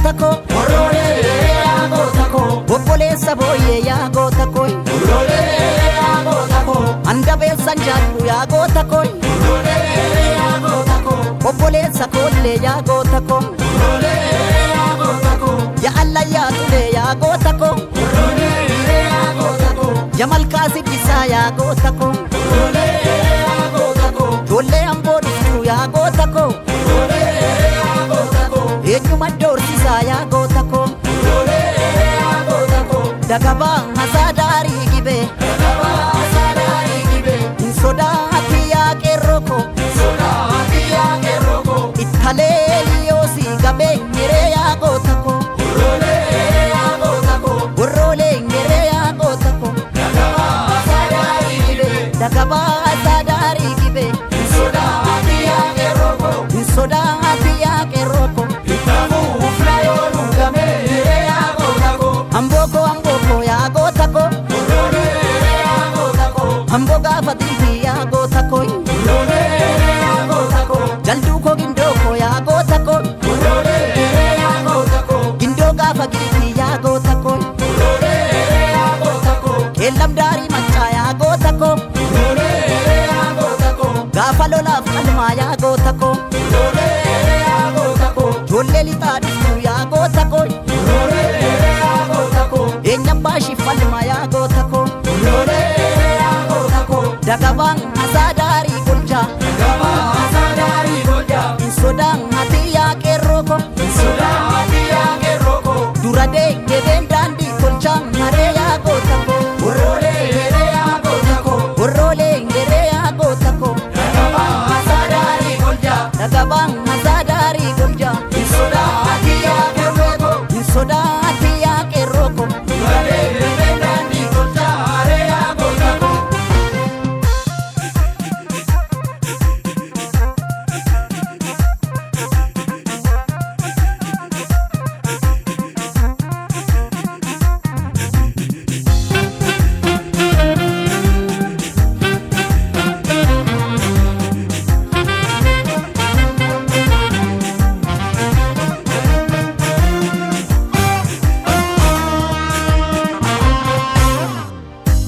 goota koo. Oroolee yaa goota koo. Obboleessa booyyee yaa goota koo. Oroolee yaa goota koo. Handabeessan jaallu yaa goota koo. Oroolee yaa goota koo. Obboleessa koollee yaa goota koo. Oroolee yaa goota koo. Yaa allayyaa tulee yaa goota koo. Oroolee yaa goota koo. Yaa malkaa siddisaa yaa goota koo. Oroolee yaa goota koo. Ijoollee amboo dhuftuu yaa goota koo. Oroolee yaa goota koo. Eenyuma doorsisaa yaa goota koo. Oroolee yaa goota koo. Dagabaa hasaa daarii gibee. Dagabaa hasaa daarii gibee. Hin sodaati yaa qeerroo koo. Sodaati yaa qeerroo koo. Ittalee liyoosii gabee ngeree yaa goota koo. Oroolee yaa goota koo. Worroolee ngeree yaa goota koo. Dagabaa hasaa daarii gibee. Dagabaa hasaa daarii gibee. Sodaati yaa qeerroo koo. Hin sodaati yaa qeerroo koo. Itti yoo nuugamee yaa goota koo. Amboo koo amboo koo yaa goota koo. Oroolee yaa goota koo. Amboo gaafa dilbii yaa goota koo. Oroolee yaa goota koo. Jalduu koo gindoo koo yaa goota koo. Oroolee yaa goota koo. Gindoo gaafa gilbii yaa goota koo. Oroolee yaa goota koo. Keellam daarii maccaa yaa goota koo. Oroolee yaa goota koo. Gaafa lolaaf qalmaa yaa goota koo. Oroolee yaa goota koo. Ijoollee lixaa dhuftuu yaa goota koo. Oroolee yaa goota koo. Eenyam baashiif falmaa yaa goota koo. Oroolee yaa goota koo. Dagabaan hasaa daarii golchaa. Dagabaa hasaa daarii golchaa. Hin sodaan ati yaa qeerroo koo. Sodaati yaa qeerroo koo. Dura deegebeen daandii tolchaa maree yaa goota koo. Oroolee yaa goota koo. Worroolee ngeree yaa goota koo. Dagabaa hasaa daarii golchaa. Dagabaan hasaa daarii golchaa. Sodaati yaa qeerroo koo. Hin sodaati yaa qeerroo koo. Dura deegebeen daandii tolchaa haree yaa goota koo.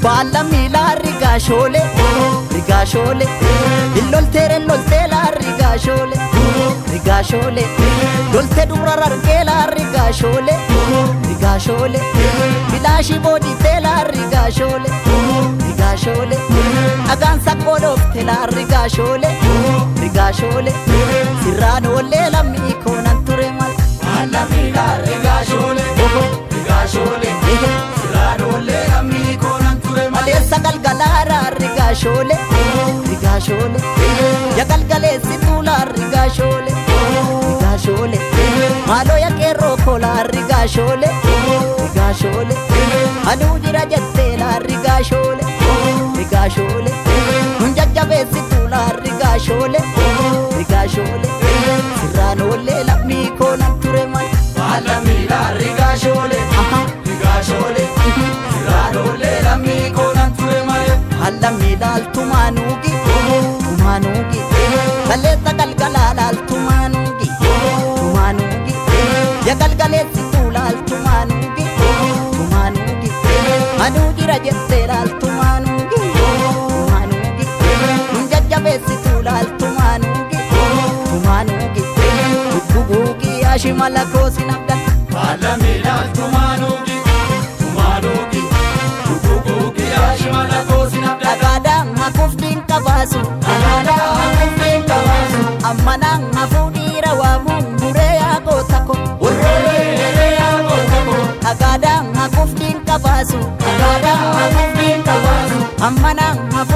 Baala miilaa rigaashoolee rigaashoolee illolteere lolteelaa rigaashoolee rigaashoolee loltee dubra rargeelaa rigaashoolee rigaashoolee bilaashii booditeelaa rigaashoolee rigaashoolee dhagaan saqqoo dhoofteelaa rigaashoolee rigaashoolee sirraan oollee lammii koonan ture mal. Baala miilaa rigaashoolee rigaashoolee sirraan oollee lammii koonan ture malee. Maleessa galgalaaraa rigaashoolee rigaashoolee ya galgaleessi tuulaa rigaashoolee rigaashoolee maaloo ya qeerroo koolaa rigaashoolee rigaashoolee aduu jira jetteelaa rigaashoolee rigaashoolee nun jajjabeessi tuulaa rigaashoolee rigaashoolee sirraan oollee lammii koonan ture mal. Baala miilaa rigaashoolee rigaashoolee sirraan oollee lammii koonan ture malee. Allamii laaltumaanuugi tumaanuugi kaleessa galgalaa laaltumaanuugi tumaanuugi ya galgaleessituu laaltumaanuugi tumaanuugi aduu jira jettee laaltumaanuugi tumaanuugi nun jajjabeessituu laaltumaanuugi tumaanuugi gugguugi ashimala koosin abdan. Baala miilaa tumaanuugi tumaanuugi gugguugi ashimala koosin abdata. Dhagaadhaan hafuuf dinqa baasu. Dhagaadhaan hafuuf dinqa baasu. Ammanaan hafuu dhiira waamuun buree yaa goota koo. Oroolee yaa goota koo. Dhagaadhaan hafuuf dinqa baasu. Dhagaadhaan hafuuf dinqa baasu. Ammanaan hafuu.